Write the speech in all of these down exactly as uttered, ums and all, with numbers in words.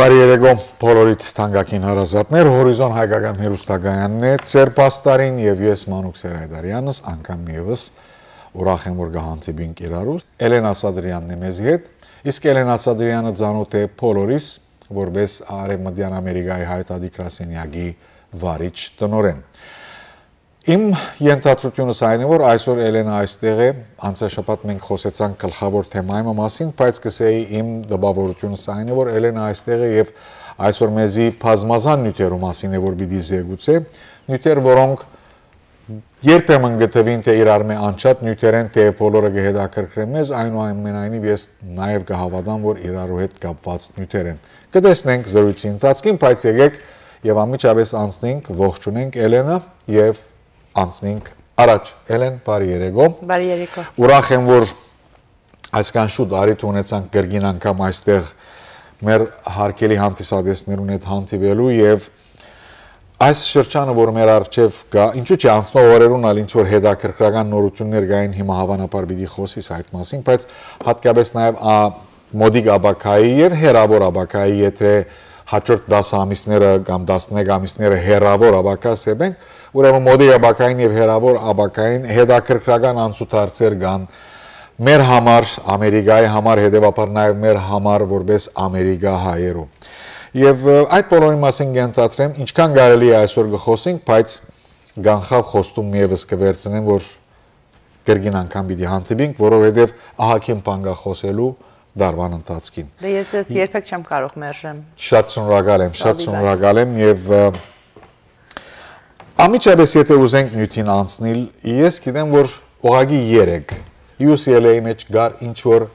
Բարի երեկո, բոլորիդ թանկագին հարազատներ, Հորիզոն հայկական հեռուստակայանն է, ձեր պաստարին, եւ ես, Մանուկ Սերայդարյանս, անգամ ևս ուրախ եմ, որ կհանդիպինք իրարու։ Էլենա Սադրյանն է մեզի հետ, իսկ Էլենա Սադրյանը ծանօթ է բոլորիս, որպես Արեւմտյան Ամերիկայի հայ դատի գրասենյակի վարիչ տնօրեն։ Իմ ենթադրությունս այն է, որ այսօր Էլենա այստեղ է, անցյալ շաբաթ մենք խօսեցանք գլխաւոր թեմայի մը մասին, բայց կսեի, իմ տպաւորությունս այն է, որ Էլենա այստեղ է եւ այսօր մեզի բազմազան նիւթերու մասին է, որ պիտի զեկուցէ, նիւթեր, որոնք երբեմն կը թուին, թէ իրարմէ անջատ նիւթեր են, թէեւ բոլորը կը հետաքրքրեն մեզ, այնուամենայնիվ ես նաեւ կը հաւատամ, որ իրարու հետ կապուած նիւթեր են։ Կը տեսնենք զրոյցի ընթացքին, բայց եկէք եւ անմիջապէս անցնենք, ողջունենք Էլենը եւ անցնենք առաջ։ Էլեն, բարի երեկո։ Բարի երեկո։ Ուրախ եմ, որ այսքան շուտ առիթ ունեցանք կրկին անգամ այստեղ մեր հարգելի հանդիսատեսներուն հետ հանդիպելու եւ այս շրջանը, որ մեր առջեւ կա, ինչու՞ չէ, անցնող օրերուն ալ ինչ որ հետաքրքրական նորություններ կային, հիմա հաւանաբար պիտի խօսիս այդ մասին, բայց հատկապես նաեւ, ա, մօտիկ ապագայի եւ հեռաւոր ապագայի, եթե հաջորդ տասը ամիսները կամ տասնմեկ ամիսները հեռաւոր ապագա սեպենք, ուրեմն մօտիկ ապագային եւ հեռաւոր ապագային հետաքրքրական անցուդարձեր կան մեր համար, Ամերիկայի համար, հետեւաբար նաեւ մեր համար որպես ամերիկահայերու։ Եւ, ը, այդ բոլորի մասին կընդհատրեմ, ինչքան կարելի է այսօր կխօսենք, բայց կանխաւ խոստում ևս կվերցնեմ, որ կրկին անգամ պիտի հանդիպինք, որովհետեւ ահագին բան կա խօսելու տարուան ընթացքին։ Դե ես ձեզ երբեք չեմ կարող մերժեմ։ Շատ շնորհակալ եմ, շատ Ալի լայ։ շնորհակալ եմ եւ, ը, անմիջապէս եթե ուզենք նիւթին անցնել, ես գիտեմ, որ ուղղակի երեկ յու սի ել էյ-ի մէջ կար ինչ որ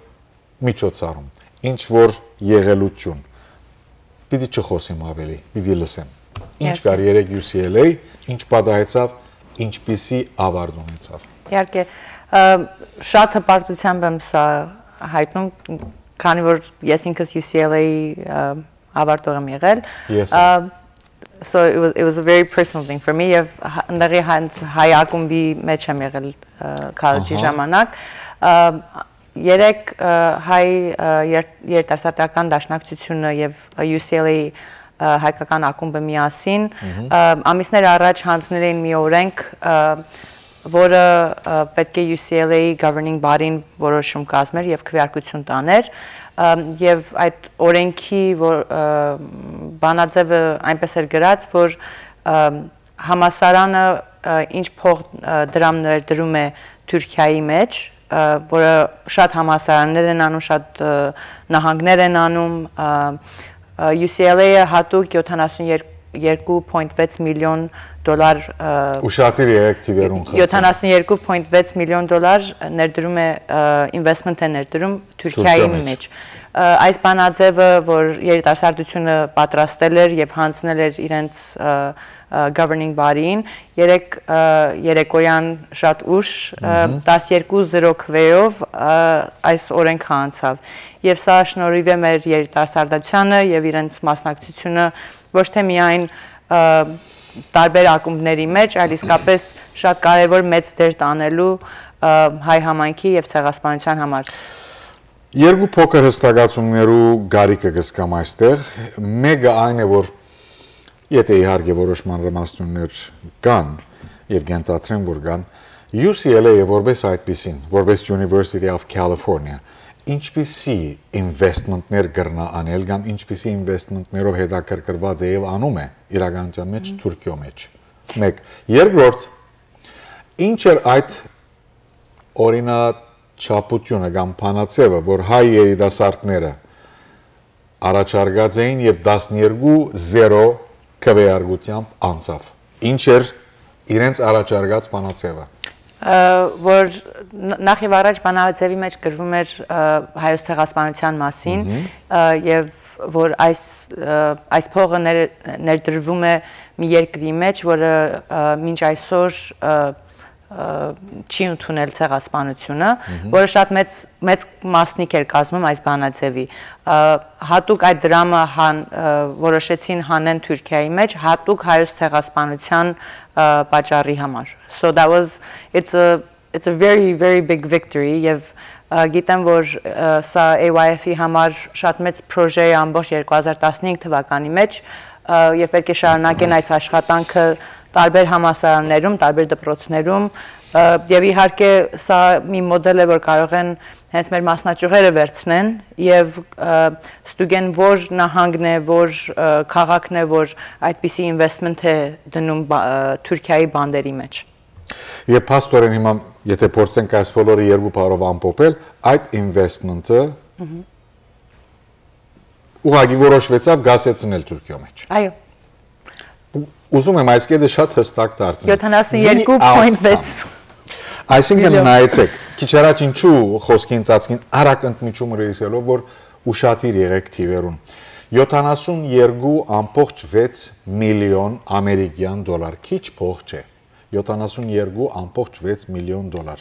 միջոցառում, ինչ որ եղելություն, պիտի չխօսեմ աւելի, պիտի լսեմ։ Ինչ Իհարկե։ կար երեկ յու սի ել էյ, ինչ պատահեցաւ, ինչպիսի աւարտ ունեցաւ։ Իհարկե, ը, շատ հպարտությամբ եմ սա հայտնում, քանի որ ես ինքս յու սի ել էյ, ը, ավարտող եմ եղել։ Ես Ա, ալ։ So it was, it was a very personal thing for me, եւ հա-, ընդեղի հենց հայ ակումբի մեջ եմ եղել, ը, քալեջի Ահա։ ժամանակ։ Ա, երեկ, ը, հայ, ը, եր-, երիտասարդական դաշնակցությունը եւ յու սի ել էյ, ը, հայկական ակումբը միասին, Մհմ։ ը, ամիսներ առաջ հանձնել էին մի օրենք, ը, որը, ը, պետք է յու սի ել էյ governing body-ն որոշում կազմեր եւ քվեարկություն տաներ, ը, եւ այդ օրենքի, որ, ը, բանաձեւը այնպես էր գրած, որ, ը, համասարանը, ը, ինչ փող, ը, դրամ ներդրում է Թուրքիայի մեջ, ը, որը շատ համասարաններ են անում, շատ, ը, նահանգներ են անում, ը, ը, յու սի ել էյ-ը հատուկ յոթանասուն երկու պոինթ վեց միլիոն դոլար, ը, Ուշադիր եղեք թիվերուն խնդրում։ յոթանասուն երկու պոինթ վեց միլիոն դոլար ներդրում է, ը, investment է ներդրում Թուրքիայի Թուրքիա մեջ։ մեջ։ Ը, այս բանաձևը, որ երիտասարդությունը պատրաստել էր եւ հանձնել էր իրենց, ը, ը, governing body-ին, երեկ, ը, երեկոյան շատ ուշ, ը, Մհմ։ տասներկու զրոք վեով, ը, այս օրենքը անցավ։ Եվ սա շնորհիվ է մեր երիտասարդությանը եւ իրենց մասնակցությունը ոչ թե միայն, ը, տարբեր ակումբների մեջ, այլ իսկապես շատ կարեւոր մեծ դեր տանելու, ը, հայ համայնքի եւ ցեղասպանության համար։ Երկու փոքր հստակացումներու կարիքը կսկամ այստեղ։ Մեկը այն է, որ եթե իհարկե որոշ մանրամասնություններ կան, եւ կընդհանրեմ, որ կան, յու սի ել էյ-ը որպես այդպիսին, որպես University of California, ինչպիսի investment-ներ կրնայ անել կամ ինչպիսի investment-ներով հետաքրքրված է եւ անում է իրականության մեջ Մհմ։ Թուրքիո մեջ։ Մեկ։ Երկրորդ, ինչ էր այդ օրինաչափությունը կամ բանաձեւը, որ հայ երիտասարդները առաջարկած էին եւ տասներկու զրոյ քվեարկությամբ անցավ։ Ինչ էր իրենց առաջարկած բանաձեւը։ Ը, որ ն-, նախ եւ առաջ բանաձեւի մեջ գրվում էր, ը, հայոց ցեղասպանության մասին, Մհմ։ ը, եւ որ այս, ը, այս փողը ներ-, ներդրվում է մի երկրի մեջ, որը, ը, մինչ այսօր, ը, ը, չի ընդունել ցեղասպանությունը, Մհմ։ որը շատ մեծ, մեծ մասնիկ էր կազմում այս բանաձևի։ Ը, հատուկ այդ դրամը հան-, ը, որոշեցին հանեն Թուրքիայի մեջ, հատուկ հայոց ցեղասպանության, ը, պատճառի համար։ So that was, it's a, it's a very, very big victory, եւ, Ա, գիտեմ, որ, ը, սա A Y F-ի համար շատ մեծ պրոժե է ամբողջ երկու հազար տասնհինգ թվականի մեջ, ը, եւ պէտք է շարունակեն այս աշխատանքը տարբեր համալսարաններում, տարբեր դպրոցներում, ը, եւ իհարկե սա մի մոդել է, որ կարող են հենց մեր մասնաճյուղերը վերցնեն եւ, ը, ստուգեն, որ նահանգն է, որ, ը, քաղաքն է, որ այդպիսի investment է դնում բա-, ը, Թուրքիայի բանտերի մեջ։ Եւ փաստօրէն հիմա, եթե փորձենք այս բոլորը երկու բառով ամփոփել, այդ investment-ը Մհմ։ ուղղակի որոշվեցաւ գասեցնել Թուրքիոյ մեջ։ Այո։ Ու-, ուզում եմ այս կետը շատ հստակ դարձնել։ Յոթանասուն երկու point վեց Without Trump։ Այսինքն միլիոն։ Նայեցեք, քիչ առաջ ինչու խոսքի ընթացքին արագ ընդմիջում լսելով, որ ուշադիր եղեք թիվերուն։ Յոթանասուն երկու ամբողջ վեց միլիոն ամերիկյան դոլար, քիչ փող չէ։ Յոթանասուն երկու ամբողջ վեց միլիոն դոլար,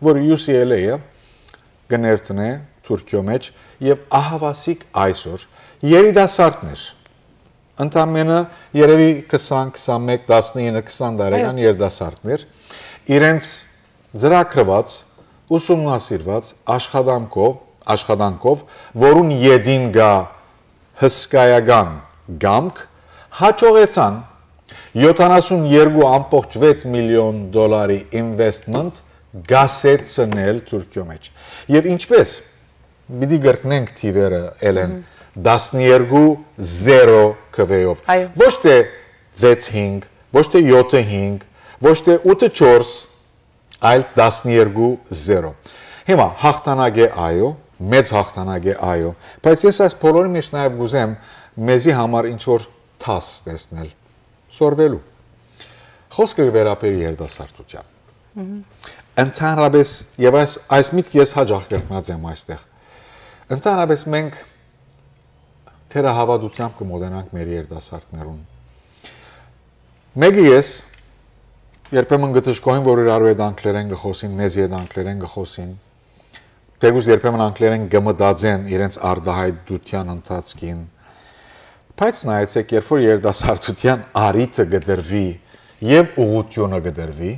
որ U C L A-ը կներդնէ Թուրքիոյ մեջ եւ ահավասիկ այսօր երիտասարդներ, ընդամենը երևի քսան, քսանմեկ, տասնինը, քսան տարեկան Այո։ երիտասարդներ, իրենց ծրագրված, ուսումնասիրված աշխատանքով, աշխատանքով, որուն ետին գայ հսկայական կամք, հաջողեցան յոթանասուն երկու ամբողջ վեց միլիոն դոլարի investment գասեցնել Թուրքիոյ մեջ։ Եւ ինչպես, պիտի կրկնենք թիվերը, Էլեն, Մհմ։ տասներկու զերո քվեով։ Այո։ Ոչ թե վեց հինգ, ոչ թե յոթը հինգ, ոչ թե ութը չորս, այլ տասներկու զերո։ Հիմա հաղթանակ է, այո, մեծ հաղթանակ է, այո, բայց ես այս բոլորի մեջ նաեւ կուզեմ մեզի համար ինչ-որ դաս տեսնել, սորվելու։ Խոսքը կը վերաբերի երիտասարդութեան։ Մհմ։ Ընդհանրապես, եւ այս, այս միտքը ես հաճախ կրկնած եմ այստեղ։ Ընդհանրապես մենք թերահաւատութեամբ կը մոտենանք մեր երիտասարդներուն։ Մեկը ես երբեմն կը դժգոհեմ, որ իրարու հետ անգլերեն կը խօսին, մեզի հետ անգլերեն կը խօսին, թէկուզ երբեմն անգլերեն կը մտածեն իրենց արտահայտության ընթացքին, բայց նայեցեք, երբ որ երիտասարդության առիթը կը տրուի եւ ուղղությունը կը տրուի,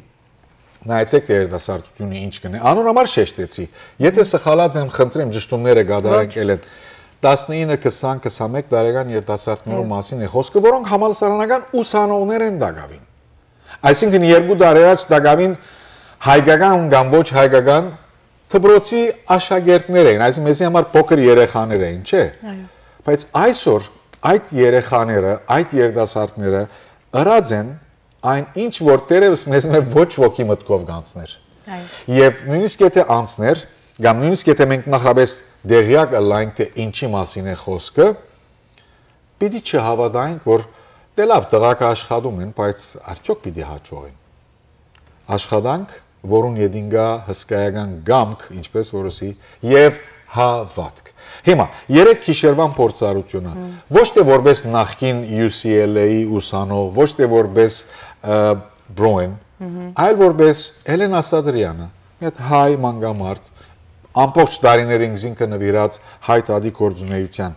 նայեցեք, թէ երիտասարդությունը ինչ կ'ընէ։ Անոր համար շեշտեցի։ Եթե սխալած եմ, խնդրեմ, ճշդումները կատարենք Ոչ։ Էլեն։ Տասնինը, քսան, քսանմեկ տարեկան երիտասարդներու Հա։ մասին է խոսքը, որոնք համալսարանական ուսանողներ են տակաւին։ Այսինքն երկու տարի առաջ տակաւին հայկական կամ ոչ հայկական դպրոցի աշակերտներ էին, այսինքն մեզի համար փոքր երեխաներ էին, չէ՞։ Այո։ Բայց այսօր այդ երեխաները, այդ երիտասարդները ըրած են այն ինչ, որ դեռեւս մեզմէ ոչ ոքի մտքով կ'անցներ։ Այո։ Եւ նոյնիսկ եթե անցներ, կամ նոյնիսկ եթե մենք նախապես տեղյակ ըլլայինք, թէ ինչի մասին է խոսքը, պիտի չհաւատայինք, որ դե լաւ, տղաքը աշխատում են, բայց արդյոք պիտի հաջողին։ Աշխատանք, որուն ետին գայ հսկայական կամք, ինչպես որ ըսի, եւ հաւատք։ Հիմա, երեք գիշերուան փորձառությունը, Հմ։ ոչ թե որպես նախկին U C L A-ի ուսանող, ոչ թե որպես, ը, Բրոեն, Մհմ։ այլ որպես Էլեն Ասատրյանը, մի հատ հայ մանկամարդ, ամբողջ տարիները ինքզինքը նվիրած հայ դատի գործունեության,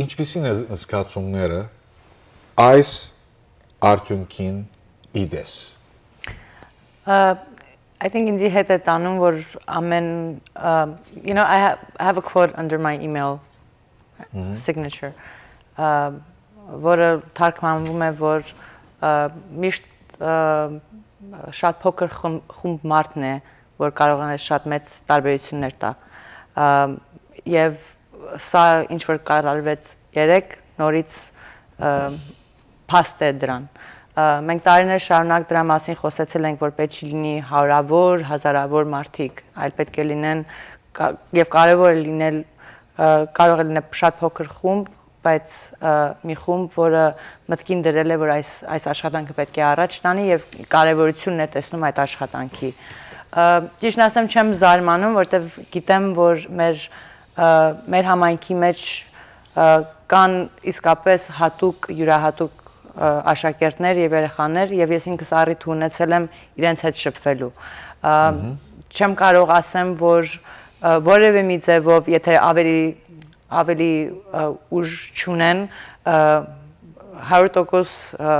ինչպիսին է զգացումները այս արդիւնքին ի տես։ Uh, I think ինձի հետ է տանում, որ ամեն, uh, you know, I have, I have a quote under my email Մհմ։ signature, uh, որը թարգմանվում է, որ, uh, միշտ, uh, շատ փոքր խում-, խումբ մարդն է, որ կարող է շատ մեծ տարբերություններ տա։ Uh, եւ սա ինչ որ կատարվեց երեկ, նորից, uh, փաստ է դրան։ Ա, մենք տարիներ շարունակ դրա մասին խոսեցել ենք, որ պէտք չի լինի հարյուրավոր, հազարավոր մարդիկ, այլ պէտք է լինեն, կա-, եւ կարեւոր է լինել, ա, կարող է լինել շատ փոքր խումբ, բայց, ա, մի խումբ, որը մտքին դրել է, որ այս, այս աշխատանքը պէտք է առաջ տանի եւ կարեւորությունն է տեսնում այդ աշխատանքի։ Ա, ճիշտն ասեմ, չեմ զարմանում, որտեւ գիտեմ, որ մեր, ա, մեր համայնքի մեջ, ա, կան իսկապես հատուկ, յուրահատուկ, ա, աշակերտներ եւ երեխաներ, եւ ես ինքս առիթ ունեցել եմ իրենց հետ շփվելու։ Ա, Մհմ։ չեմ կարող ասեմ, որ, ա, որևէ մի ձևով, եթե ավելի, ավելի, ա, ուժ չունեն, ա, հարյուր տոկոս, ա,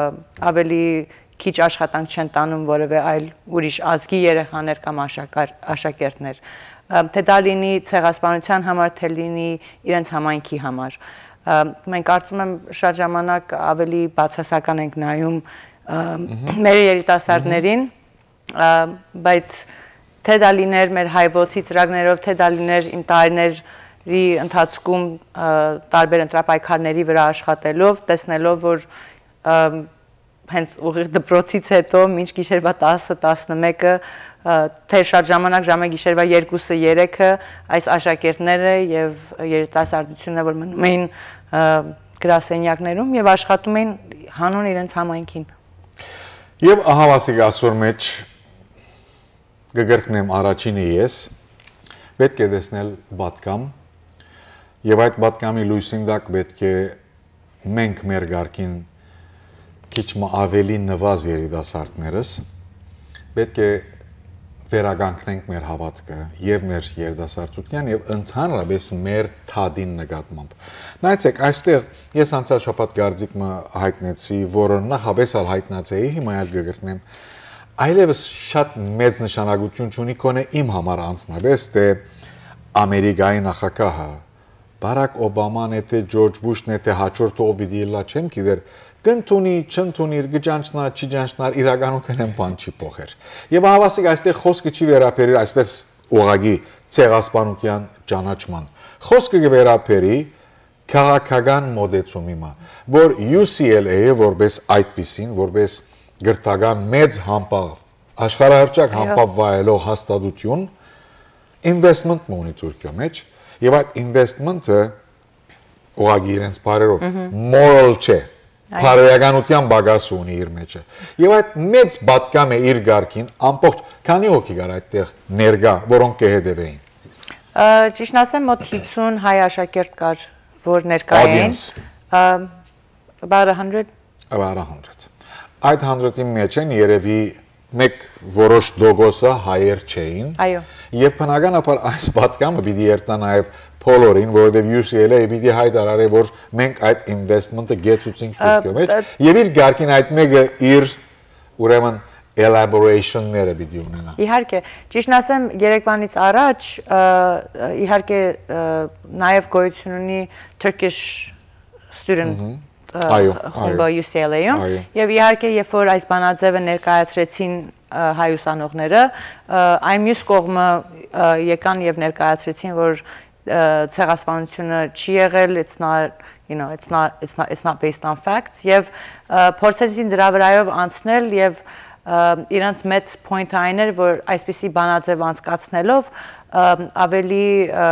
ավելի քիչ աշխատանք չեն տանում որևէ այլ ուրիշ ազգի երեխաներ կամ աշակար-, աշակերտներ։ Ը, թէ դա լինի ցեղասպանութեան համար, թէ լինի իրենց համայնքի համար։ Ը, մենք կարծում եմ շատ ժամանակ ավելի բացասական ենք նայում, ը, մեր երիտասարդներին, ը, բայց թէ դա լիներ մեր հայ ոցի ծրագրերով, թէ դա լիներ իմ տարիների ընթացքում, ը, տարբեր ընտրապայքարների վրա աշխատելով, տեսնելով, որ, ը, հենց ուղիղ դպրոցից հետո մինչ գիշերվա տասը, տասնմեկը, ը, թէ շատ ժամանակ ժամը գիշերվա երկուսը, երեքը այս աշակերտները եւ երիտասարդությունը, որ մնում էին, ը, գրասենյակներում եւ աշխատում էին հանուն իրենց համայնքին։ Եւ ահա, ասիկ, ասոր մէջ կը կրկնեմ առաջինը ես, պէտք է տեսնել պատգամ, եւ այդ պատգամի լոյսին տակ պէտք է մենք մեր կարգին քիչ մը ավելի նուազ երիտասարդներս, պէտք է վերականգնենք մեր հաւատքը եւ մեր երիտասարդութեան եւ ընդհանրապէս մեր թադին նկատմամբ։ Նայեցեք, այստեղ ես անցյալ շաբաթ կարծիք մը յայտնեցի, որը նախապէս ալ յայտնած էի, հիմա ալ կը կրկնեմ, այլեւս շատ մեծ նշանակութիւն չունի, գոնե իմ համար անձնապէս, թէ Ամերիկայի նախագահը, Բարակ Օբաման է, թէ Ջորջ Բուշն է, թէ հաջորդը ով պիտի ըլլայ, չեմ գիտեր, կ'ընդունի, չ'ընդունիր, կը ճանչնայ, չի ճանչնար, իրականութենէն բան չի փոխեր։ Եւ ահա, ասիկ, այստեղ խօսքը չի վերաբերիր այսպես ուղղակի ցեղասպանութեան ճանաչման։ Խօսքը կը վերաբերի քաղաքական մոտեցումի մը, որ յու սի ել էյ-ը որպես այդպիսին, որպես կրթական մեծ համբավ, աշխարհահռչակ Այո։ համբավ վայելող հաստատութիւն, investment մը ունի Թուրքիոյ մէջ, եւ այդ investment-ը ուղղակի իրենց բարերով, մհմ, moral չէ, Այո։ բարոյականութեան պակաս ունի իր մէջը։ Եւ այդ մեծ պատգամ է իր կարգին, ամբողջ քանի՞ հոգի կար այդտեղ ներկայ, որոնք կը հետեւէին։ Ը, ճիշտ ասեմ, մոտ հիսուն հայ աշակերտ կար, որ ներկայ էին։ Audience։ Ը, about a hundred։ About a hundred։ Այդ hundred-ի մեջ են երևի մեկ որոշ տոկոսը հայեր չէին։ Այո։ Եւ բնականաբար այս պատգամը պիտի երթայ նաեւ բոլորին, որովհետեւ յու սի ել էյ պիտի հայտարարէ, որ մենք այդ investment-ը գեցուցինք Ա, Թուրքիոյ մեջ, ա, եւ իր կարգին այդ մէկը իր, ուրեմն, elaboration-ները պիտի ունենայ։ Իհարկե, ճիշտն ասեմ, երեկվանից առաջ, ա, իհարկե, ա, նաեւ գոյություն ունի Turkish Student, Մհմ։ ա, Այո, խումբը այո։ յու սի ել էյ-ում, Այո։ Եւ իհարկե, երբ որ այս բանաձեւը ներկայացրեցին, ա, հայ ուսանողները, ա, այն մյուս կողմը, ա, եկան եւ ներկայացրեցին, որ, ա, ցեղասպանությունը չի եղել, it's not, you know, it's not, it's not, it's not based on facts, եւ, ա, փորձեցին դրա վրայով անցնել եւ, ա, իրանց մեծ point-ը այն էր, որ այսպիսի բանաձեւ անցկացնելով, ա, ավելի, ա,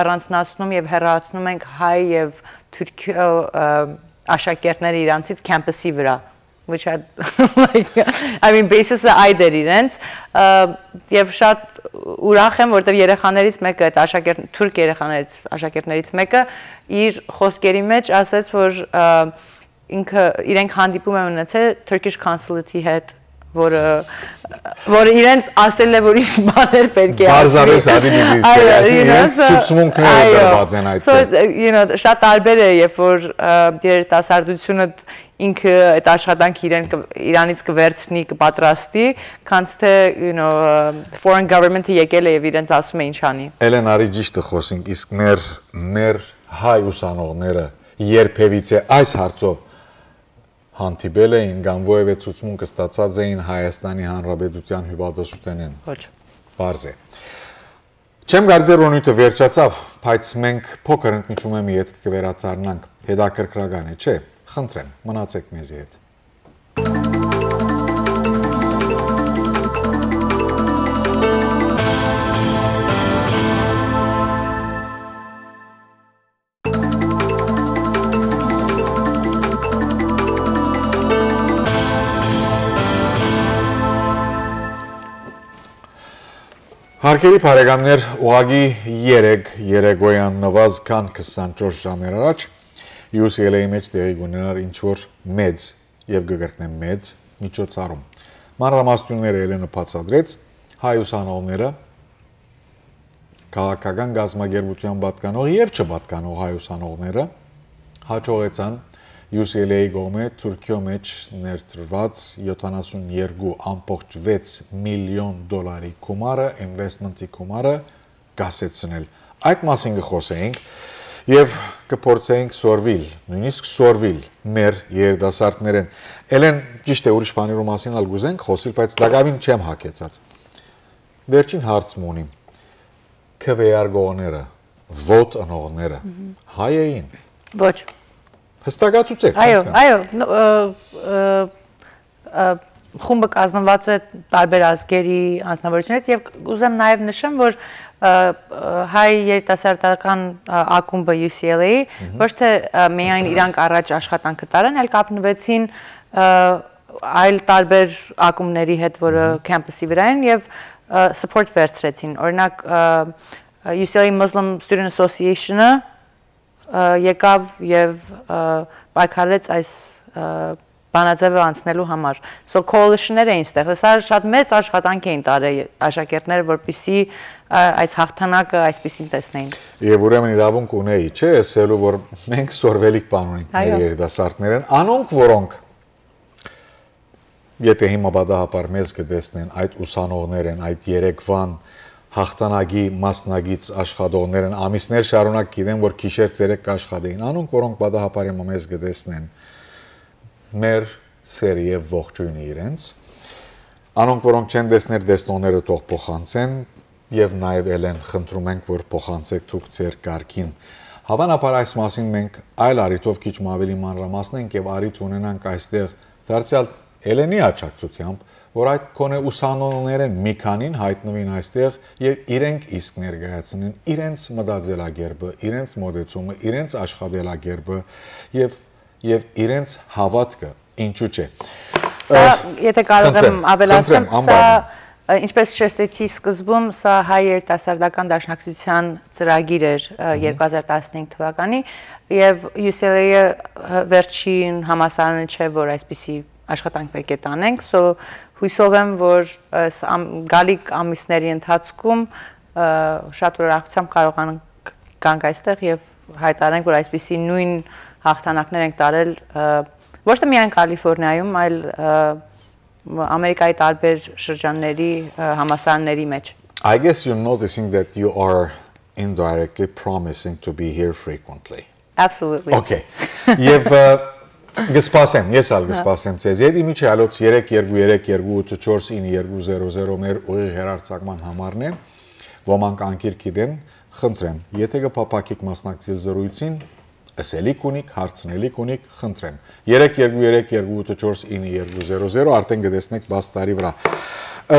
առանձնացնում եւ հեռացնում ենք հայ եւ Թուրքիոյ, ա, աշակերտները իրանցից campus-ի վրա, which had, like, I mean, basis-ը այդ էր իրենց, ա, եւ շատ ուրախ եմ, որտեւ երեխաներից մեկը, այդ աշակերտ-, թուրք երեխաներից, աշակերտներից մեկը իր խոսքերի մեջ ասաց, որ, ա, ինքը, իրենք հանդիպում են ունեցել Turkish consulate-ի հետ, որը, որը իրենց ասել է, որ ինչ բաներ պէտք է Պարզապէս ասուի։ Ադի պիտի Այո, ասի, իրենց իրենց, ցուցմունքները այո։ Տրված են So, այդտեղ։ You know, շատ տարբեր է, երբ որ, ա, երիտասարդությունը ինքը այդ աշխատանքը իրեն կը, իրանից կվերցնի, կպատրաստի, քանց թէ, you know, ա, foreign government-ը եկել է եւ իրենց ասում է ինչ անի։ Էլեն, արի ճիշտը խօսենք, իսկ մեր, մեր հայ ուսանողները երբեւիցէ այս հարցով հանդիպել էին կամ որևէ ցուցմունք ստացած էին Հայաստանի Հանրապետութեան հիւպատոսութենէն։ Ոչ։ Պարզ է։ Չեմ կարծեր, որ նիւթը վերջացաւ, բայց մենք փոքր ընդմիջում եմ ետք կը վերադառնանք։ Հետաքրքրական է, չէ՞։ Խնդրեմ, մնացեք մեզի հետ։ Հարգելի բարեկամներ, ուղղակի երեկ, երեկոյան նվազքան քսանչորս ժամեր առաջ, յու սի ել էյ-ի մեջ տեղի կունենար ինչ-որ մեծ, եւ կը կրկնեմ, մեծ միջոցառում։ Մանրամասնությունները Էլենը բացատրեց, հայ ուսանողները, քաղաքական կազմակերպութեան պատկանող եւ չպատկանող հայ ուսանողները հաջողեցան յու սի ել էյ-ի կողմէ Թուրքիոյ մեջ ներդրուած յոթանասուն երկու ամբողջ վեց միլիոն դոլարի գումարը, investment-ի գումարը կասեցնել։ Այդ մասին կը խօսէինք եւ կը փորձէինք սորվիլ, նոյնիսկ սորվիլ մեր երիտասարդներէն։ Էլեն, ճիշդ է, ուրիշ բաներու մասին ալ կ'ուզենք խօսիլ, բայց տակաւին չեմ հագեցած։ Վերջին հարց մը ունիմ։ Քվեարկողները, vote ընողները հայ էին։ Ոչ։ Հստակացուցեք, այո, խնդրեմ։ Այո, ն- ը, ը, ը, խումբը կազմված է տարբեր ազգերի անձնավորությունից եւ ուզեմ նաեւ նշեմ, որ ը, ը, հայ երիտասարդական ը, ակումբը U C L A ոչ թե ը, միայն իրանք առաջ աշխատանքը տարան, այլ կապնուեցին ը, այլ տարբեր ակումբների հետ, որը campus-ի վրայ են, եւ ը, support վերցրեցին։ Օրինակ, ը, ը, U C L A Muslim Student Association-ը ը, եկաւ եւ ը, պայքարեց այս ը, բանաձեւը անցնելու համար։ So coalition-ներ էին ստեղծել, սա շատ մեծ աշխատանք էին տարել աշակերտները, որպեսզի ը, այս հաղթանակը այսպիսին տեսնեին։ Եւ ուրեմն իրավունք ունեի, չէ՞, ասելու, որ մենք սորվելիք բան ունենք մեր Այո։ երիտասարդներէն, անոնք, որոնք Եթե հիմա պատահաբար մեզ կը տեսնեն այդ ուսանողներէն, այդ երեկվան հաղթանակի մասնակից աշխատողներէն, ամիսներ շարունակ գիտեն, որ գիշեր ցերեկ կաշխատեին, անոնք, որոնք պատահաբար հիմա մեզ կը տեսնեն, մեր սերը եւ ողջոյնը իրենց, անոնք, որոնք չեն տեսներ, տեսնողները թող փոխանցեն, եւ նաեւ Էլեն, խնդրում ենք, որ փոխանցեք դուք ձեր կարգին։ Հավանաբար այս մասին մենք այլ առիթով քիչ մը ավելի մանրամասնենք եւ առիթ ունենանք այստեղ դարձեալ Էլենի աջակցությամբ, որ այդ գոնե ուսանողներէն մի քանին հայտնուին այստեղ եւ իրենք իսկ ներկայացնեն իրենց մտածելակերպը, իրենց մոտեցումը, իրենց աշխատելակերպը եւ, եւ իրենց հաւատքը, ինչու՞ չէ։ Սա, Ը, եթե կարող եմ խնդրեմ, ավելացնել, խնդրեմ, սա, անպայման։ ը, ինչպես շեշտեցի սկզբում, սա հայ երիտասարդական դաշնակցության ծրագիր էր, ը, Մհմ։ երկու հազար տասնհինգ թվականի, եւ U C L A-ը, ը, վերջին համալսարանը չէ, որ այսպիսի աշխատանք պէտք է տանենք, so հուսով եմ, որ, ը, ս-, ամ-, գալիք ամիսների ընթացքում, ը, շատ ուրախությամբ կարողանանք գանք այստեղ եւ հայտարարենք, որ այսպիսի նոյն հաղթանակներ ենք տարել, ը, ոչ թե միայն Կալիֆոռնիայում, այլ, ը, Ամերիկայի տարբեր շրջանների, ը, համալսարանների մեջ։ I guess you're noticing that you are indirectly promising to be here frequently. Absolutely. Okay. Եվ, ը, կսպասեմ, ես ալ Հա։ կսպասեմ ձեզ հետ։ Ի միջի ալոց երեք երկու երեք երկու ութ չորս ինը երկու զերո զերո մեր ուղիղ հեռարձակման համարն է։ Ոմանք անկիր գիտեն, խնդրեմ, եթե կը փափաքիք մասնակցիլ զրույցին, ըսելիք ունիք, հարցնելիք ունիք, խնդրեմ։ երեք երկու երեք երկու ութ չորս ինը երկու զերո զերո, արդեն կը տեսնեք բաստարի վրա։ Ը,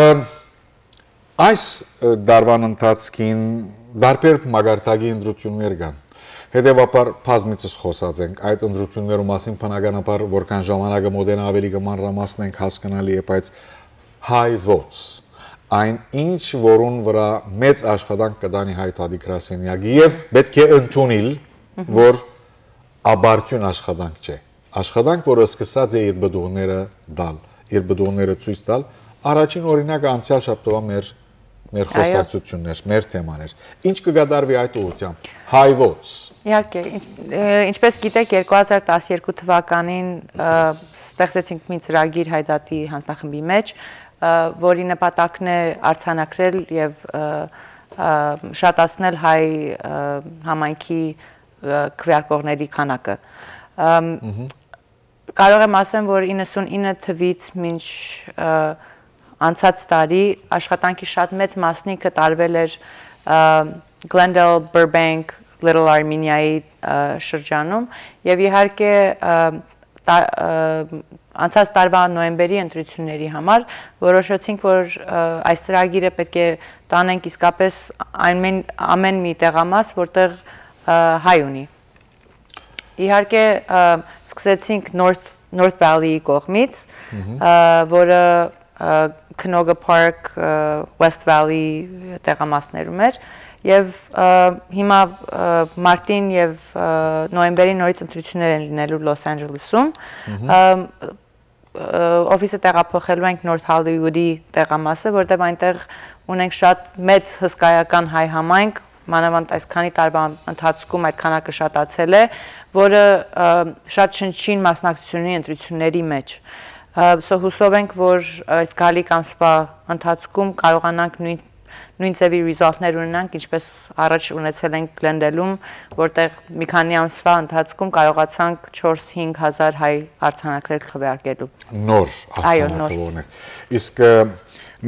այս, ը, դարվան ընթացքին դարբեր մակարդակի ընտրություններ կան։ Հետևաբար բազմիցս խօսած ենք այդ ընտրություններու մասին, բնականաբար որքան ժամանակը մոտենայ ավելի կը մանրամասնենք, հասկնալի է, բայց հայ votes, այն ինչ որուն վրա մեծ աշխատանք կը տանի հայ դատի գրասենյակը, եւ պէտք է ընդունիլ, Մհմ։ որ աբարդիւն աշխատանք չէ։ Աշխատանք, որը սկսած է իր բդուղները տալ, իր բդուղները ցոյց տալ, առաջին օրինակը անցեալ շաբթուայ մեր, մեր Այո։ խոսակցություններ, մեր թեմաներ։ Ինչ կը կատարուի այդ ուղղությամբ։ Հայ votes։ Իհարկե, ինչ-, ը, ինչպես գիտեք, երկու հազար տասներկու թվականին, ը, ստեղծեցինք մի ծրագիր Հայ դատի հանձնախմբի մեջ, ը, որի նպատակն է արձանագրել եւ, ը, ը, շատացնել հայ, ը, համայնքի, ը, քվեարկողների քանակը։ Ըմ, Մհմ։ կարող եմ ասեմ, որ իննսունինը թվից մինչ, ը, անցած տարի աշխատանքի շատ մեծ մասնիկը տարվել էր, ը, Glendale, Burbank, Little Armenia-ի, ը, շրջանում, եւ իհարկե, ը, տա-, ը, անցած տարվա նոյեմբերի ընտրությունների համար որոշեցինք, որ, ը, այս ծրագիրը պէտք է տանենք իսկապես ամեն, ամեն մի տեղամաս, որտեղ, ը, հայ ունի։ Իհարկե, ը, սկսեցինք North, North Valley-ի կողմից, Մհմ։ ը, որը, ը, Canoga Park, ը, West Valley տեղամասներում էր, եւ, ը, հիմա, ը, մարտին եւ, ը, նոյեմբերին նորից ընտրություններ են լինելու Լոս Անջելեսում։ Մհմ։ Ը, ը, օֆիսը տեղափոխելու ենք North Hollywood-ի տեղամասը, որտեղ այնտեղ ունենք շատ մեծ հսկայական հայ համայնք, մանավանդ այս քանի տարվա ընթացքում այդ քանակը շատացել է, որը, ը, շատ շնչին մասնակցություն ունի ընտրությունների մեջ։ Ը, so հուսով ենք, որ այս գալիք ամսվա ընթացքում կարողանանք նույն նոյն ձեւի result-ներ ունենանք, ինչպես առաջ ունեցել ենք Գլենդելում, որտեղ մի քանի ամսվա ընթացքում կարողացանք չորս-հինգ հազար հայ արձանագրել քվեարկելու։ Նոր Այո, նոր։ Արձանագրողներ։ Իսկ, ը,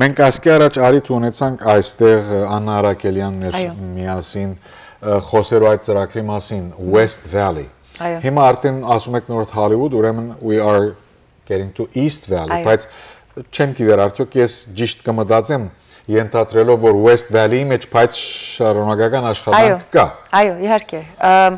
մենք ասկի առաջ առիթ ունեցանք այստեղ, ը, Աննա Արաքելյանն էր Այո։ միասին, ը, խօսելու այդ ծրագրի մասին, West Valley։ Այո։ Հիմա արդեն ասում եք North Hollywood, ուրեմն we are getting to East Valley, Այո։ բայց չեմ գիտեր, արդյոք ես ճիշտ կը մտածեմ, ենթադրելով, որ West Valley-ի մեջ, բայց շարունակական աշխատանք Այո։ կա։ Այո, իհարկե։ Ըմ,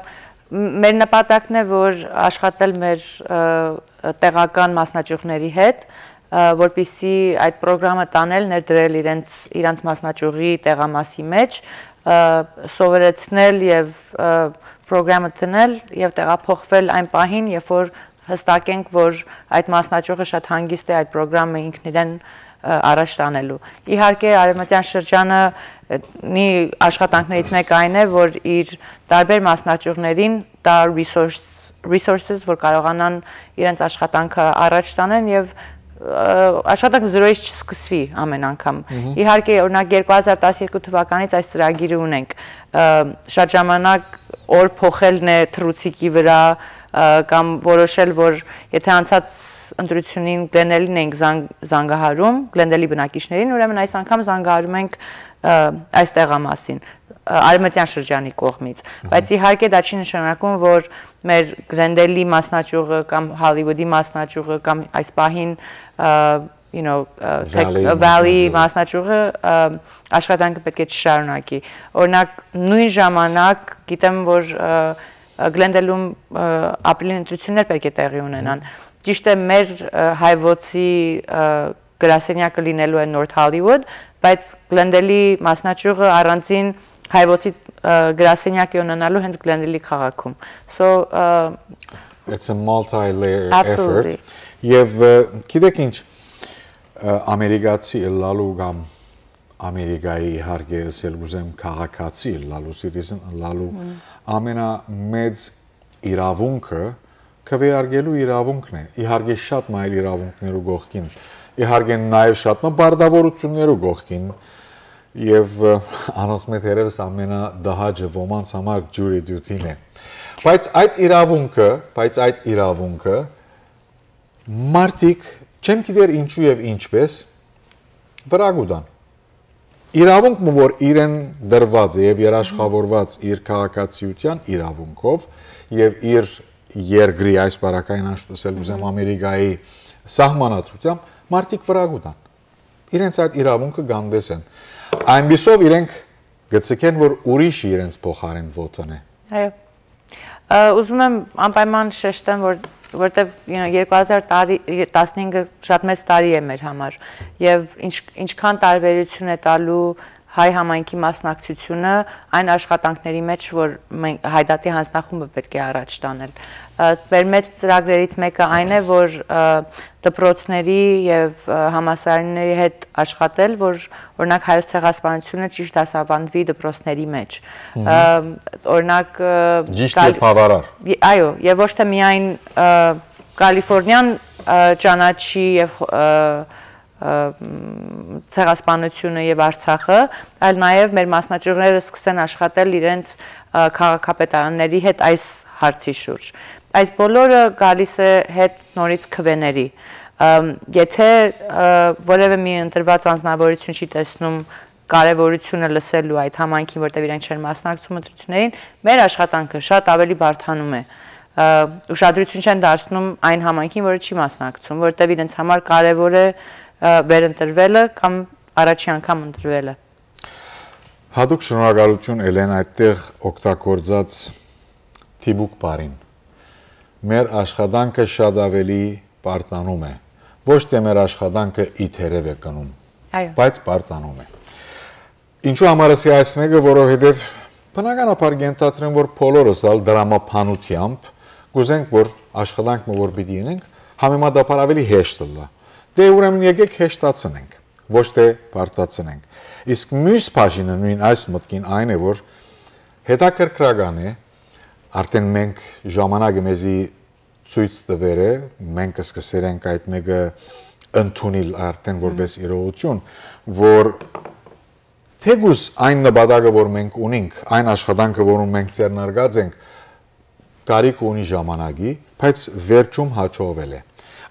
մ-, մեր նպատակն է, որ աշխատել մեր, ը, տեղական մասնաճյուղների հետ, ը, որպեսզի այդ պրոգրամը տանել, ներդրել իրենց, իրանց մասնաճյուղի տեղամասի մեջ, ը, սովորեցնել եւ, ը, պրոգրամը դնել եւ տեղափոխվել այն պահին, երբ որ հստակենք, որ այդ մասնաճյուղը շատ հանգիստ է այդ պրոգրամը ինքնիրեն, ը, առաջ տանելու։ Իհարկե, արևմտյան շրջանը, ը, նի աշխատանքներից մեկը այն է, որ իր տարբեր մասնաճյուղներին տայ resource, resources, որ կարողանան իրենց աշխատանքը առաջ տանեն եւ, ը, աշխատանքը զրոյից չսկսվի ամեն անգամ։ Մհմ։ Իհարկե, օրինակ, երկու հազար տասներկու թվականից այս ծրագիրը ունենք, ը, շատ ժամանակ օր փոխելն է թռուցիկի վրա, ը, կամ որոշել, որ եթե անցած ընտրությունին Գլենդելին ենք զանգ-, զանգահարում, Գլենդելի բնակիչներին, ուրեմն այս անգամ զանգահարում ենք, ը, այս տեղամասին, ը, արևմտյան շրջանի կողմից։ Մհմ։ Բայց իհարկե դա չի նշանակում, որ մեր Գլենդելի մասնաճյուղը կամ Հոլիվուդի մասնաճյուղը կամ այս պահին, ը, you know, ը, Valley Valley մասնաճյուղը։ Մասնաճյուղը, ը, աշխատանքը պետք է չշարունակի։ Օրինակ, նոյն ժամանակ գիտեմ, որ, ը, ը, Գլենդելում, ը, ապրիլին ընտրություններ պետք է տեղի ունենան։ Մհմ։ Ճիշտ է, մեր, ը, հայ ոդի, ը, գրասենյակը լինելու է North Hollywood, բայց Գլենդելի մասնաճյուղը առանձին հայ ոդի, ը, գրասենյակ է ունենալու հենց Գլենդելի քաղաքում։ So, ը, It's a multi-layer Absolutely. effort. Եվ, ը, գիտեք ինչ, ը, ամերիկացի ըլլալու կամ Ամերիկայի, իհարկե, ըսել կուզեմ, քաղաքացի ըլլալու, citizen ըլլալու Մհմ։ ամենամեծ իրաւունքը քվեարկելու իրաւունքն է։ Իհարկե, շատ մը այլ իրաւունքներու կողքին, իհարկե, նաեւ շատ մը պարտաւորութիւններու կողքին, եւ, ը, անոնց մէջ թերեւս ամենատհաճը ոմանց համար jury duty-ն է։ Բայց այդ իրաւունքը, բայց այդ իրաւունքը մարդիկ, չեմ գիտեր ինչու եւ ինչպես, վրայ կու տան։ Իրաւունք մը, որ իրեն տրուած է եւ երաշխաւորուած իր քաղաքացիության իրաւունքով եւ իր երկրի, այս պարագային, հաշտոսել կ'ուզեմ, Մհմ։ Ամերիկայի սահմանադրությամբ, մարդիկ վրայ կու տան։ Իրենց այդ իրաւունքը կ'անտեսեն։ Այնպիսով իրենք կը ձգեն, որ ուրիշը իրենց փոխարէն vote-ն է։ Այո։ Ը, ուզում եմ անպայման շեշտեմ, որ, որտեւ, you know, երկու հազար տարի, տասնհինգը շատ մեծ տարի է մեր համար, եւ ինչ-, ինչքան տարբերություն է տալու հայ համայնքի մասնակցությունը այն աշխատանքների մեջ, որ մենք, Հայդատի հանձնախումբը պետք է առաջ տանել։ Ը, մեր մեծ ծրագրերից մեկը այն է, որ, ը, դպրոցների եւ, ը, համալսարանների հետ աշխատել, որ, օրինակ, հայոց ցեղասպանությունը ճիշտ դասավանդուի դպրոցների մեջ։ Մհմ։ Ը, օրինակ, ը, Ճիշտ կալ-, եւ բավարար։ Ե-, այո, եւ ոչ թե միայն, ը, Կալիֆոռնիան, ը, ճանաչի եւ, ը, ը, մ, ցեղասպանությունը եւ Արցախը, այլ նաեւ մեր մասնաճյուղները սկսեն աշխատել իրենց, ը, քաղաքապետարանների հետ այս հարցի շուրջ։ Այս բոլորը գալիս է հետ նորից քվեների։ Ըմ, եթե, ը, որևէ մի ընտրուած անձնավորություն չի տեսնում կարեւորությունը լսելու այդ համայնքին, որտեղ իրենք չեն մասնակցում ընտրություններին, մեր աշխատանքը շատ ավելի բարդանում է։ Ը, ուշադրություն չեն դարձնում այն համայնքին, որը չի մասնակցում, որտեղ իրենց համար կարեւոր է, ը, վերընտրվելը կամ առաջի անգամ ընտրվելը։ Հատուկ շնորհակալություն, Էլեն, այդտեղ օգտագործած թիպուկ բառին։ Մեր աշխատանքը շատ ավելի պարտանում է։ Ոչ թե մեր աշխատանքը ի թերև է գնում, Այո։ բայց պարտանում է։ Ինչու համար ասի այս մեկը, որովհետև բնականաբար կ'ենթադրեմ, որ բոլորս ալ դրամաբանությամբ կ'ուզենք, որ աշխատանք մը որ պիտի ունենք, համեմատաբար ավելի հեշտ ըլլայ։ Դե ուրեմն եկեք հեշտացնենք, ոչ թե բարդացնենք։ Իսկ մյուս բաժինը նույն այս մտքին այն է, որ հետաքրքրական է, արդեն մենք ժամանակը մեզի ցոյց տուեր է, մենք կ'սկսենք այդ մեկը ընդունիլ արդեն որպես իրողություն, որ Թեկուզ այն նպատակը, որ մենք ունենք, այն աշխատանքը, որուն մենք ձեռնարկած ենք, կարիք ունի ժամանակի, բայց վերջում հաջողվել է։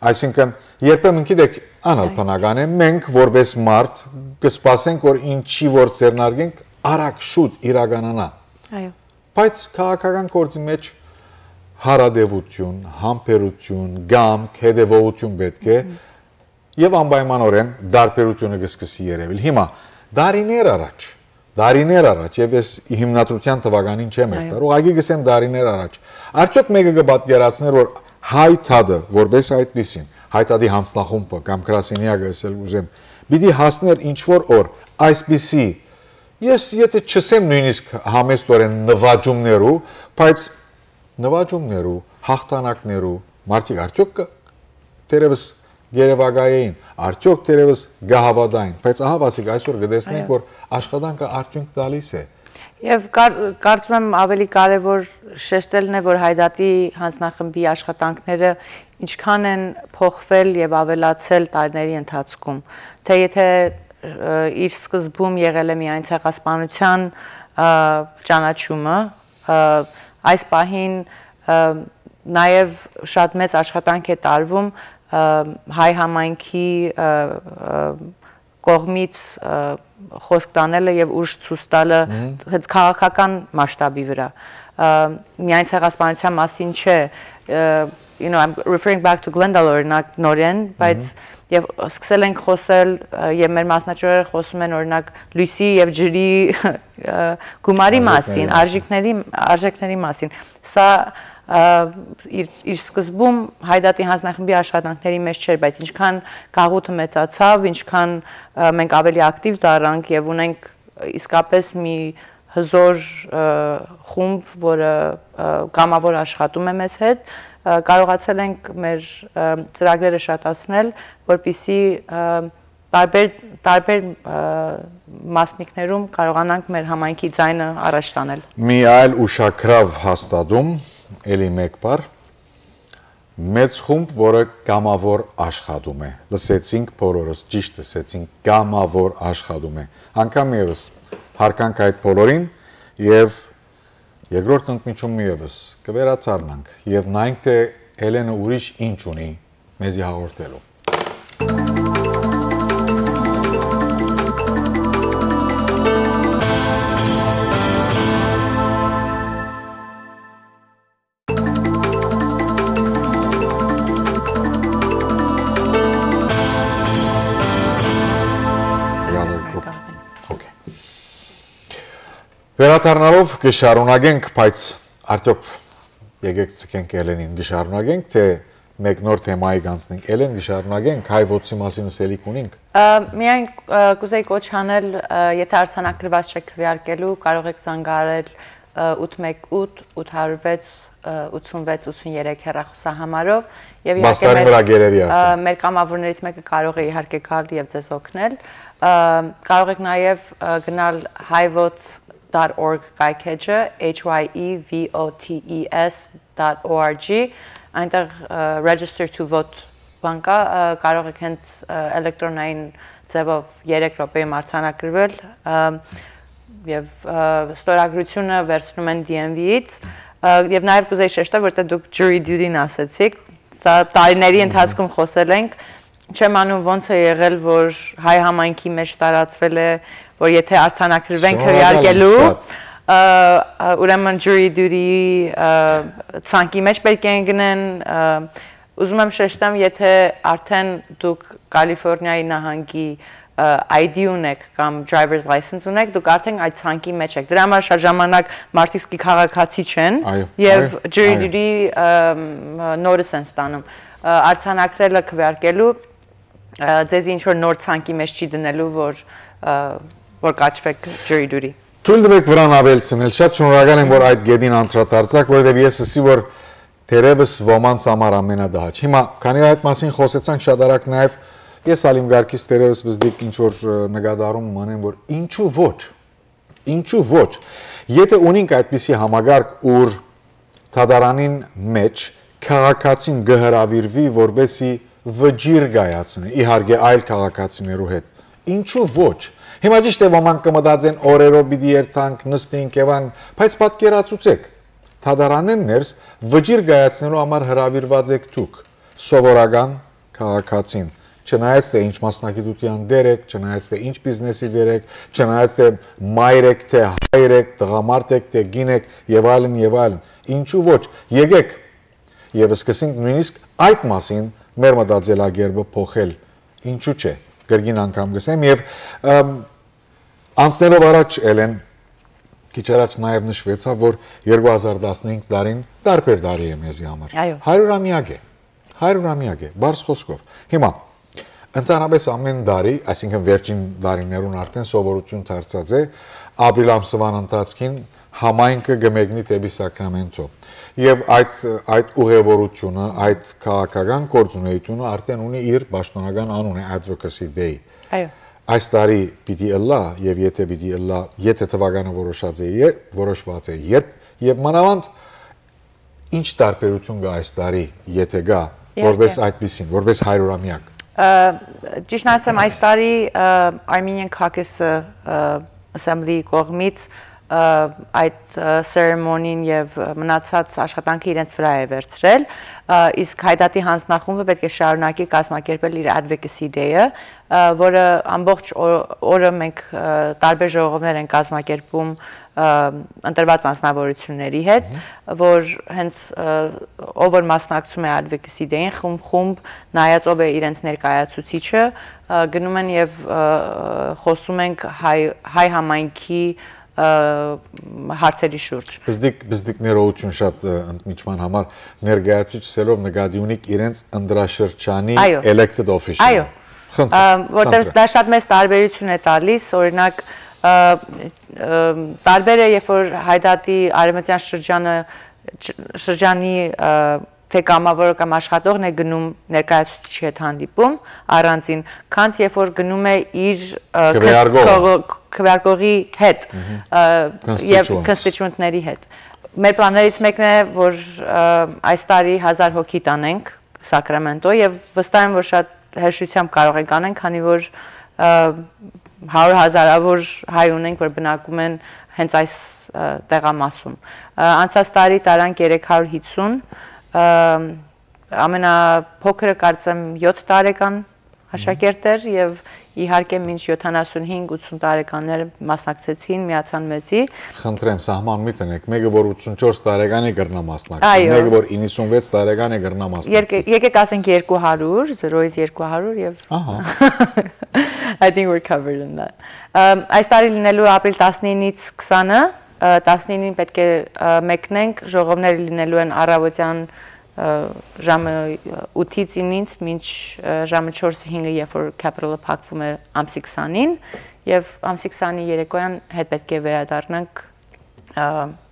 Այսինքն, երբեմն, գիտեք, անալ Այո։ բնական է, մենք որպես մարդ կսպասենք, որ ինչի որ ձեռնարկենք, արագ, շուտ իրականանա։ Այո։ Բայց քաղաքական գործի մեջ հարատեւություն, համբերություն, կամք, հետևողություն պետք է, Մհմ։ Եւ անպայմանօրէն տարբերութիւնը կը սկսի երեւիլ։ Հիմա, տարիներ առաջ, տարիներ առաջ, եւ ես հիմնադրութեան թվականին չեմ Այո։ երթար, ուղղակի կ'ըսեմ, տարիներ առաջ, արդեօք մէկը կը պատկերացնէր, որ Հայ Դատը, որպես այդպիսին, Հայ Դատի յանձնախումբը կամ գրասենեակը, ըսել ուզեմ, պիտի հասներ ինչ-որ օր այսպիսի, ես եթե չ'ըսեմ նոյնիսկ համեստօրէն նուաճումներու, բայց նուաճումներու, յաղթանակներու, մարդիկ արդեօք կը-, թերեւս գերեվակայեին, արդեօք թերեւս կը հաւատային, բայց ահա, Վասիկ, այսօր կը տեսնենք, Այո։ որ աշխատանքը արդիւնք տալիս է։ Եվ կար-, կարծում եմ, ավելի կարևոր շեշտելն է, որ Հայ Դատի յանձնախմբի աշխատանքները ինչքան են փոխվել եւ ավելացել տարիների ընթացքում, թէ եթե, ը, իր սկզբում եղել է միայն ցեղասպանության, ը, ճանաչումը, ը, այս պահին, ը, նաեւ շատ մեծ աշխատանք է տարվում, ը, հայ համայնքի, ը, ը, կողմից, ը, խոսք տանելը եւ ուժ ցույց տալը Մհմ։ հենց քաղաքական մասշտաբի վրա։ Ը, միայն ցեղասպանության մասին չէ, ը, you know, I'm referring back to Glendale օրինակ նորեն, բայց Մհմ։ եւ սկսել ենք խոսել, ը, եւ մեր մասնաճյուղերը խոսում են օրինակ լոյսի եւ ջրի, ը, գումարի Արժեքների մասին, մասին։ արժեքների, արժեքների մասին։ Սա, ը, իր, իր սկզբում Հայ Դատի յանձնախմբի աշխատանքների մեջ չէր, բայց ինչքան գաղութը մեծացավ, ինչքան, ը, մենք ավելի ակտիվ դառանք եւ ունենք իսկապես մի հզոր, ը, խումբ, որը, ը, կամավոր աշխատում է մեզ հետ, ը, կարողացել ենք մեր, ը, ծրագրերը շատացնել, որպեսզի, ը, տարբեր, տարբեր, ը, մասնիկներում կարողանանք մեր համայնքի ձայնը առաջ տանել։ Մի այլ ուշագրաւ հաստատում, էլի մէկ բառ, մեծ խումբ, որը կամավոր աշխատում է։ Լսեցինք բոլորս, ճիշդ լսեցինք, կամավոր աշխատում է։ Անգամ եւս, յարգանք այդ բոլորին եւ երկրորդ ընդմիջումը եւս կը վերադառնանք եւ նայենք, թէ Էլենը ուրիշ ինչ ունի մեզի հաղորդելու։ The other group. Okay. Վերադառնալով կը շարունակենք, բայց արդյոք եկեք ձգենք Էլենին, կը շարունակենք, թէ մէկ նոր թեմայի կանցնենք։ Էլեն, կը շարունակենք, հայ ոդցի մասին ըսելիք ունինք։ Ա, միայն, ա, կուզեի կոչ անել, ա, եթե արձանագրուած չեք քվեարկելու, կարող եք զանգարել, ա, ութ մեկ ութ, ութ հարյուր վեց, ա, ութսուն վեց, ութսուն երեք հեռախոսահամարով, եւ իհարկե Բաստարին մեր, վրա գերեւի ա, արդեն։ մեր կամավորներից մեկը կարող է իհարկե գալ եւ ձեզ օգնել։ Ա, կարող եք նաեւ, ա, գնալ հայ ոդց dot org կայքէջը, H Y E V O T E S dot O R G, այնտեղ, ը, register to vote բան կա, ը, կարող եք հենց, ը, էլեկտրոնային ձևով երեք րոպեում արձանագրվել, ը, եւ, ը, ստորագրությունը վերցնում են D M V-ից, ը, եւ նաեւ կուզեի շեշտել, որտեղ դուք jury duty-ն ասեցիք, սա տարիների Մհմ։ ընթացքում խոսել ենք, չեմ անում ոնց է եղել, որ հայ համայնքի մեջ տարածվել է, որ եթե արձանագրվեն Շնորհակալ եմ քվեարկելու, շատ։ ը, ը, ուրեմն jury duty, ը, ցանկի մեջ պետք է ընկնեն, ը, ուզում եմ շեշտեմ, եթե արդեն դուք Կալիֆոռնիայի նահանգի, ը, I D ունեք կամ driver's license ունեք, դուք արդեն այդ ցանկի մեջ եք։ Դրա համար շատ ժամանակ մարդիկ սկի քաղաքացի չեն Այո, եւ այո, jury այո։ duty, ը, նորից են ստանում։ Ը, արձանագրելը քվեարկելու, ը, ձեզ ինչ-որ նոր ցանկի մեջ չի դնելու, որ, ը, որ կաչվեք jury duty։ Թույլ տվեք վրան աւելցնել։ Շատ շնորհակալ եմ, որ այդ գետին անդրադարձաք, որովհետեւ ես ըսի, որ թերեւս ոմանց համար ամենատհաճ։ Հիմա, քանի այդ մասին խոսեցանք շատ արագ, նաեւ ես ալ իմ կարգից թերեւս բզդիկ ինչ-որ, ը, նկատառում մնեմ, որ ինչու ոչ, ինչու ոչ, եթե ունենք այդպիսի համակարգ, ուր դատարանին մեջ քաղաքացին կը հրաւիրուի, որպեսզի վճիռ կայացնի, իհարկե, այլ քաղաքացիներու հետ, Ինչու ոչ։ Հիմա ճիշդ է, ոմանք կը մտածեն, օրերով պիտի երթանք, նստենք եւ այն, բայց պատկերացուցեք, դատարանէն ներս վճիռ կայացնելու համար հրաւիրուած եք դուք, սովորական քաղաքացին, չնայած թէ ինչ մասնագիտութեան տէր եք, չնայած թէ ինչ բիզնեսի տէր եք, չնայած թէ մայր եք, թէ հայր եք, տղամարդ եք, թէ կին եք, եւ այլն, եւ այլն։ Ինչու ոչ։ Եկեք եւ սկսենք նոյնիսկ այդ մասին մեր մտածելակերպը փոխել։ Ինչու՞ չէ։ Կրկին անգամ կ'ըսեմ, եւ, ըմ, անցնելով առաջ, Էլեն, քիչ առաջ նաեւ նշուեցաւ, որ երկու հազար տասնհինգ տարին տարբեր տարի է մեզի համար։ Այո։ Հարիւրամեակ է։ Հարիւրամեակ է, բարձ խօսքով։ Հիմա, ընդհանրապես ամեն տարի, այսինքն վերջին տարիներուն արդեն սովորութիւն դարձած է, ապրիլ ամսուան ընթացքին համայնքը կը մեկնի դէպի Սակրամենտո։ Եւ այդ, այդ ուղևորութիւնը, այդ քաղաքական գործունեութիւնը արդեն ունի իր պաշտոնական անունը, Advocacy Day։ Այո։ Այս տարի պիտի ըլլա, եւ եթէ պիտի ըլլա, եթէ թուականը որոշած է, ե-, որոշուած է, երբ, եւ մանաւանդ ինչ տարբերութիւն կա այս տարի, եթէ կա, Իհարկե։ որպես այդպիսին, որպես հարիւրամեակ։ Ը, ճիշտ ասեմ, այս տարի, ը, Armenian Caucus-ը, ը, Assembly-ի կողմից, ը, այդ, ը, ceremony-ն եւ, ը, մնացած աշխատանքը իրենց վրայ է վերցրել, ը, իսկ Հայդատի յանձնախումբը պէտք է շարունակի կազմակերպել իր Advocacy Day-ը, ը, որը ամբողջ օ-, օրը մենք, ը, տարբեր ժողովներ ենք կազմակերպում, ը, ընտրուած անձնավորությունների հետ, Մհմ։ որ հենց, ը, ով որ մասնակցում է Advocacy Day-ին, խումբ-խումբ նայած ով է իրենց ներկայացուցիչը, ը, գնում են եւ, ը, խոսում ենք հայ, հայ համայնքի, ը, հարցերի շուրջ։ Բզդիկ, բզդիկ ներողություն շատ, ը, ընդմիջման համար, ներկայացուցիչ ասելով նկատի ունիք իրենց ընտրաշրջանի Այո։ Elected official-ը։ Այո։ Խնդրեմ, Ը, որտեղ խնդրեմ։ դա շատ մեծ տարբերություն է տալիս, օրինակ, ը, ը, տարբեր է, երբ որ Հայդատի արևմտյան շրջանը, շ-, շրջանի, ը, թե կամավորը կամ աշխատողն է գնում ներկայացուցիչի հետ հանդիպում առանձին, քանց երբ որ գնում է իր, ը, Քվեարկողը։ քս-, քողո-, քվեարկողի հետ, Մհմ։ ը, եւ Constituents։ constituent-ների հետ։ Մեր պլաններից մեկն է, որ, ը, այս տարի հազար հոգի տանենք Սակրամենտո, եւ վստահ եմ, որ շատ հեշտությամբ կարող ենք անենք, քանի որ, ը, հարյուր հազարավոր հայ ունենք, որ բնակում են հենց այս, ը, տեղամասում։ Ը, անցած տարի տարանք երեք հարյուր հիսուն, ը, ամենափոքրը կարծեմ յոթ տարեկան աշակերտ էր, եւ իհարկե մինչ յոթանասունհինգ, ութսուն տարեկաններ մասնակցեցին, միացան մեզի։ Խնդրեմ, սահման մի տնեք, մեկը որ ութսունչորս տարեկան է կրնա մասնակցի, Այո։ մեկը որ իննսունվեց տարեկան է կրնա մասնակցի։ Երկը-, եկեք ասենք երկու հարյուր, զրոյից երկու հարյուր եւ Ահա։ I think we're covered in that. Ըմ, այս տարի լինելու ապրիլ տասնինից քսանը, ը, տասնինին պէտք է, ը, մեկնենք, ժողովները լինելու են առավոտյան, ը, ժամը ութից իննից մինչ, ը, ժամը չորսը հինգը, երբ որ Capitol-ը փակվում է ամսի քսանին, եւ ամսի քսանի երեկոյան հետ պէտք է վերադառնանք, ը,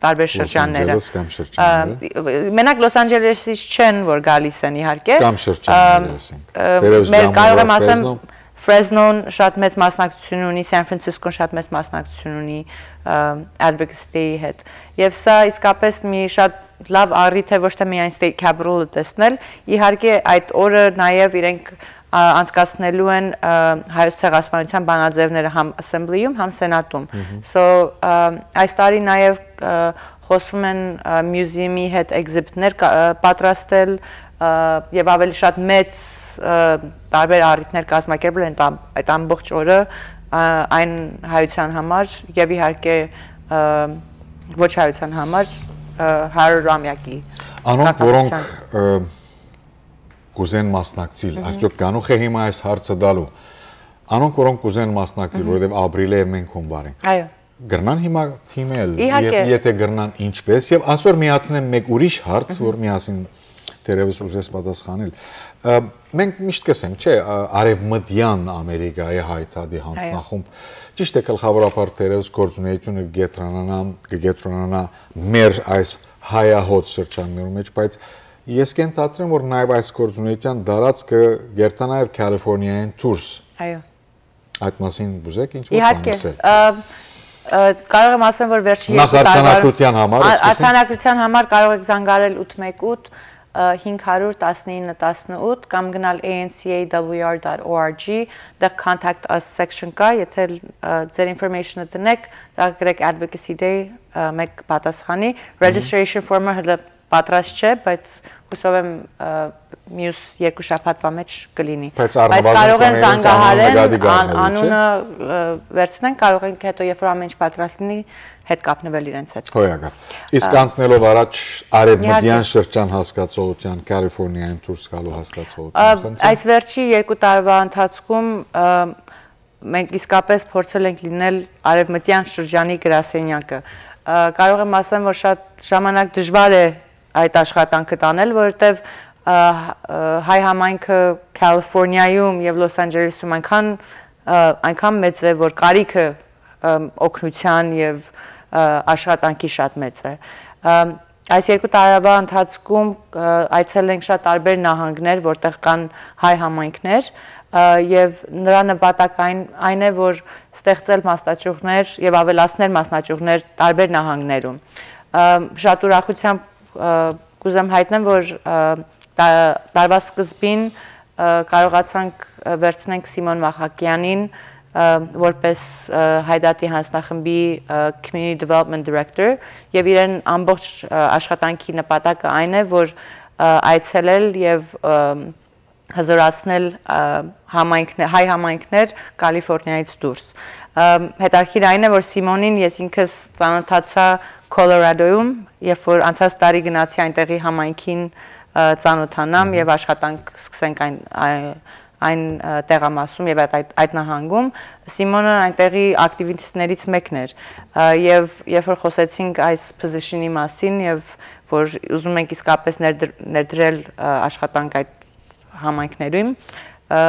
տարբեր Լոս շրջանները։ Անջելես կամ շրջանները։ Ը, մենակ Լոս Անջելեսից չեն, որ գալիս են, իհարկե։ Կամ շրջանները, Ըմ, ասենք։ ը, Թերևս մեր, Ջամայա, կարող եմ ասեմ, Ֆրեզնո։ Ֆրեզնոն շատ մեծ մասնակցություն ունի, Սան Ֆրանցիսկոն շատ մեծ մասնակցություն ունի, ը, Advocacy Day-ի հետ։ Եւ սա իսկապես մի շատ լավ առիթ է ոչ թե միայն State Capitol-ը տեսնել, իհարկե այդ օրը նաեւ իրենք, ա, անցկացնելու են, ը, հայոց ցեղասպանության բանաձևները համ Assembly-ում, համ Սենատում։ Մհմ։ So, ը, այս տարի նաեւ, ը, խոսում են, ը, museum-ի հետ exhibit-ներ կա-, ը, պատրաստել, ը, եւ ավելի շատ մեծ, ը, տարբեր առիթներ կազմակերպել են, այդ ամ-, այդ ամբողջ օրը, ը, այն հայության համար եւ իհարկե, ը, ոչ հայության համար, ը, հարյուրամեակի Անոնք, կապակցությամբ։ որոնք, ը, կուզեն մասնակցիլ, Մհմ։ արդյոք կանուխ է հիմա այս հարցը տալու։ Անոնք, որոնք կուզեն մասնակցիլ, Մհմ։ որովհետեւ ապրիլը եւ մենք հունվար ենք։ Այո։ Կրնան հիմա թիմել, Իհարկե։ եւ եթե կրնան, ինչպես, եւ ասոր միացնեմ մեկ ուրիշ հարց, Մհմ։ որ միասին թերևս ուզես պատասխանել։ Ը, մենք միշտ կսենք, չէ, ա-, արևմտյան Ամերիկայի Հայդատի Այո։ հանձնախումբ, ճիշտ է, գլխավորաբար թերևս գործունեությունը կգետրոնանա, կգետրոնանա մեր այս հայահոտ շրջաններու մեջ, բայց ես կենթադրեմ, որ նաեւ այս գործունեության տարածքը կերթա նաեւ Քալիֆոռնիայէն դուրս։ Այո։ Այդ մասին կուզեք ինչ-որ Իհարկե, բան ասել։ ը, ը, կարող եմ ասեմ, որ վերջին Նախ երկու տարվա- արձանագրության համար, ա-, այսպեսի՞։ արձանագրության համար կարող եք զանգարել ութ մեկ ութ, հինգ հարյուր տասնինը տասնութ, կամ գնալ A N C A W R dot org, դեռ Contact Us section կա, եթե, ը, ձեր information-ը դնեք, դա կրեք Advocacy Day, ը, մեկ պատասխանի։ Registration form-ը հլը պատրաստ չէ, բայց հուսով եմ, ը, մյուս երկու շաբաթվա մեջ կլինի։ Բայց առնվազն կարող են կոնֆերանսը անունը զանգահարեն, նկատի ան-, գարնելու, չէ՞։ անունը, ը, վերցնեն, կարող ենք հետո, երբ որ ամեն ինչ պատրաստ լինի, հետ կապնվել իրենց հետ։ Հոյակա։ Իսկ Ա, անցնելով առաջ արևմտյան իհարկե։ շրջան հասկացողության, Կալիֆոռնիայէն դուրս գալու հասկացողության Ա, խնդիր։ այս վերջի երկու տարվա ընթացքում, ը, մենք իսկապես փորձել ենք լինել արևմտյան շրջանի գրասենյակը։ Ա, կարող եմ ասեմ, որ շատ ժամանակ դժվար է այդ աշխատանքը տանել, որովհետև, ա, ա, հայ համայնքը Կալիֆոռնիայում և Լոս Անջելեսում այնքան, ա, այնքան մեծ է, որ կարիքը, ըմ, օգնության և, ա, աշխատանքի շատ մեծ է։ Ա, այս երկու տարվա ընթացքում, ա, այցելել ենք շատ տարբեր նահանգներ, որտեղ կան հայ համայնքներ, ա, և նրա նպատակը այն, այն է, որ ստեղծել մասնաճյուղներ և ավելացնել մասնաճյուղներ տարբեր նահանգներում։ Ա, շատ ուրախությամբ, ա, կուզեմ հայտնեմ, որ, ա, տա-, տարվա սկզբին, ա, կարողացանք, ա, վերցնենք Սիմոն Մախակյանին, ա, որպես, ա, Հայդատի հանձնախմբի, ա, Community Development Director, և իրեն ամբողջ, ա, աշխատանքի նպատակը այն է, որ, ա, այցելել և, ա, հզորացնել, ա, համայնքներ, հայ համայնքներ Կալիֆոռնիայից դուրս։ Ա, հետաքրքիր այն է, որ Սիմոնին ես ինքս ծանոթացա Կոլորադոյում, երբ որ անցած տարի գնացի այնտեղի համայնքին, ա, ծանոթանամ Մհմ։ և աշխատանք սկսենք այն, ա-, այն, ա, տեղամասում և այդ, այդ, այդ նահանգում։ Սիմոնը այնտեղի ակտիվիստներից մեկն էր, ա, և երբ որ խոսեցինք այս position-ի մասին և որ ուզում ենք իսկապես ներդր-, ներդրել, ա, աշխատանք այդ համայնքներում, ա,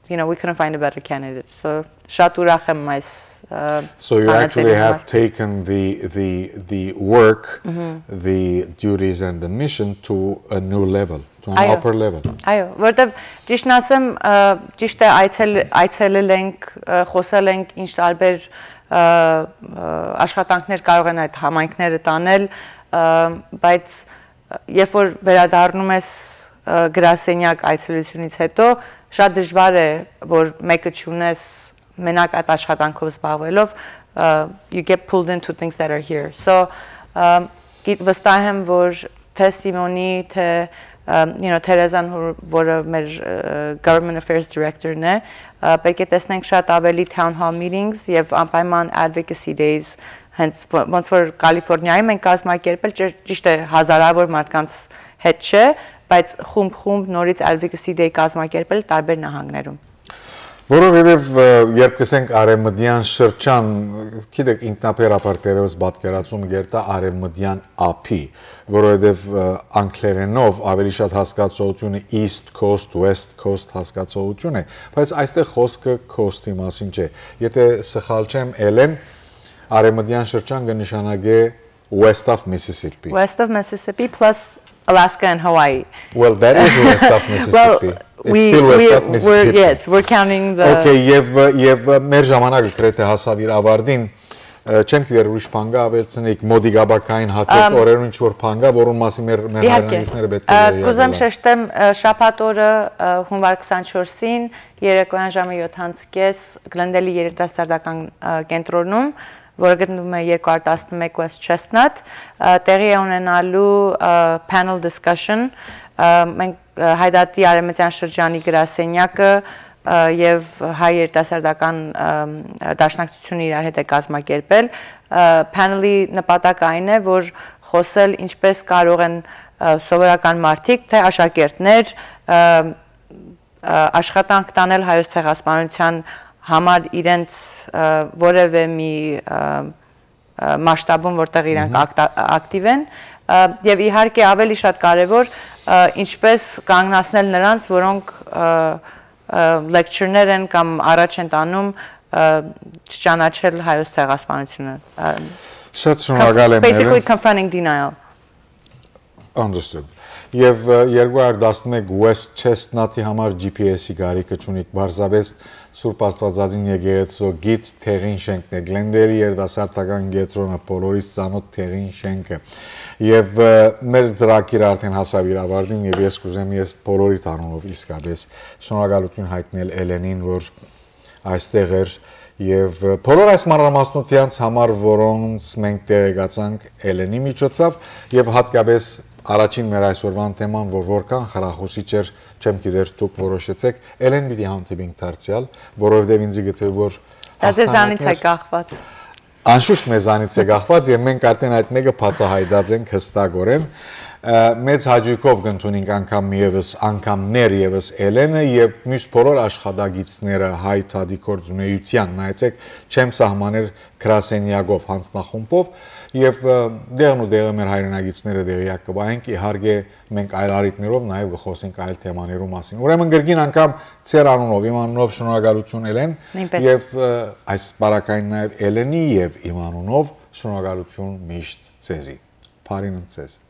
you know, we couldn't find a better candidate. So, շատ ուրախ եմ այս, ա, So you բանաձևի actually have համար։ taken the, the, the work, Մհմ։ the duties and the mission to a new level, to an Այո։ upper level. Այո, որտեվ ճիշտն ասեմ, ա, ճիշտ է, այցել-, այցելել ենք, ա, խոսել ենք, ինչ տարբեր, ա, ա, աշխատանքներ կարող են այդ համայնքները տանել, ա, բայց երբ որ վերադառնում ես, ա, գրասենյակ այցելությունից հետո, շատ դժվար է, որ մեկը չունես մենակ այդ աշխատանքով զբաղվելով, ա, you get pulled into things that are here. So, ա, գի-, վստահ եմ, որ թե Սիմոնի, թե, ա, you know, Թերեզան, որ, որը մեր, ա, Government Affairs Director-ն է, ա, պէտք է տեսնենք շատ ավելի town hall meetings և անպայման advocacy days, հենց ո-, ոնց որ Կալիֆոռնիայում ենք կազմակերպել, ճ-, ճիշտ է, հազարավոր մարդկանց հետ չէ, բայց խումբ-խումբ նորից advocacy day կազմակերպել տարբեր նահանգներում։ Որովհետև, ը, երբ կսենք արևմտյան շրջան, գիտեք, ինքնաբերաբար դերևս պատկերացում կերտա արևմտյան ափի, որովհետև, ը, անգլերենով ավելի շատ հասկացողությունը East Coast, West Coast հասկացողություն է, բայց այստեղ խոսքը coast-ի մասին չէ։ Եթե սխալ չեմ, Էլեն, արևմտյան շրջան կը նշանակէ West of Mississippi։ West of Mississippi plus Alaska and Hawaii. Well, that is west of Mississippi. Well, It's we, still west we, of we're, Mississippi. Yes, we're counting the Okay, և, և մեր ժամանակը գրեթե հասավ իր ավարտին, ը, չեմ գիտեր ուրիշ բան կա, ավելցնենք մոդիկ ապագային հակերտ Ամ, օրերուն ինչ որ բան կա, որուն մասին մեր, մեր իհարկե։ հայրենակիցները պետք է Ա, կուզեմ իհարկե շեշտեմ, ը, շաբաթ օրը, ը, հունվար քսանչորսին, երեկոյան ժամը յոթ անց կես, Գլենդելի երիտասարդական, ը, կենտրոնում, որը գտնվում է երկու հարյուր տասնմեկ West Chestnut, ը, տեղի է ունենալու, ը, panel discussion, ը, մենք, ը, Հայդատի արևմտյան շրջանի գրասենյակը, ը, և հայ երիտասարդական, ը, դաշնակցությունը իրար հետ է կազմակերպել։ Ը, panel-ի նպատակը այն է, որ խոսել ինչպես կարող են, ը, սովորական մարդիկ, թե աշակերտներ, ը, ը, աշխատանք տանել հայոց ցեղասպանության համար իրենց, ը, որևէ մի, ը, ը, մասշտաբում, որտեղ իրանք Մհմ։ ակտա-, ակտիվ են, ը, և իհարկե ավելի շատ կարևոր, ը, ինչպես կանգնացնել նրանց, որոնք, ը, ը, lecture-ներ են կամ առաջ են տանում, ը, չճանաչել հայոց ցեղասպանությունը, ը, Շատ շնորհակալ եմ, basically Էլեն։ Confronting denial. Understood։ Եւ ը, երկու հարյուր տասնմեկ West Chestnut-ի համար G P S-ի կարիքը չունիք, պարզապէս Սուրբ Աստվածածին եկեղեցու գիծ, տեղին շենքն է, Գլենդերի երիտասարդական կեդրոնը, բոլորիս ծանօթ տեղին շենքը։ Եւ ը, մեր ծրագիրը արդեն հասաւ իր ավարտին, եւ ես կ'ուզեմ, ես բոլորիդ անունով իսկապէս շնորհակալութիւն յայտնել Էլենին, որ այստեղ էր, եւ ը, բոլոր այս մանրամասնութեանց համար, որոնց մենք տեղեկացանք Էլենի միջոցաւ, եւ հատկապէս առաջին մեր այսօրվան թեման, որ որքան խրախուսիչ էր, չեմ գիտեր, դուք որոշեցէք, Էլեն պիտի հանդիպինք դարձեալ, որովհետեւ ինձի գտեւ, որ Դա աղթանակներ ձեզանից է կախված։ Անշուշտ մեզանից է կախված, եւ մենք արդեն այդ մեկը բացահայտած ենք հստակօրեն։ Ը, մեծ հաճոյքով կ'ընդունենք անգամ եւս, անգամներ եւս Էլենը, եւ մյուս բոլոր աշխատակիցները հայ դատի գործունեութեան, նայեցեք, չեմ սահմաներ գրասենեակով, յանձնախումբով, եւ ը, դեղն ու դեղը մեր հայրենակիցները տեղյակ կը պահենք, իհարկե մենք այլ առիթներով նաեւ կը խօսենք այլ թեմաներու մասին։ Ուրեմն կրկին անգամ ձեր անունով, իմ անունով շնորհակալութիւն Էլեն, Նույնպես։ Եւ ը, այս պարագային նաեւ Էլենի եւ իմ անունով շնորհակալութիւն միշտ ձեզի։ Բարին ընդ ձեզ։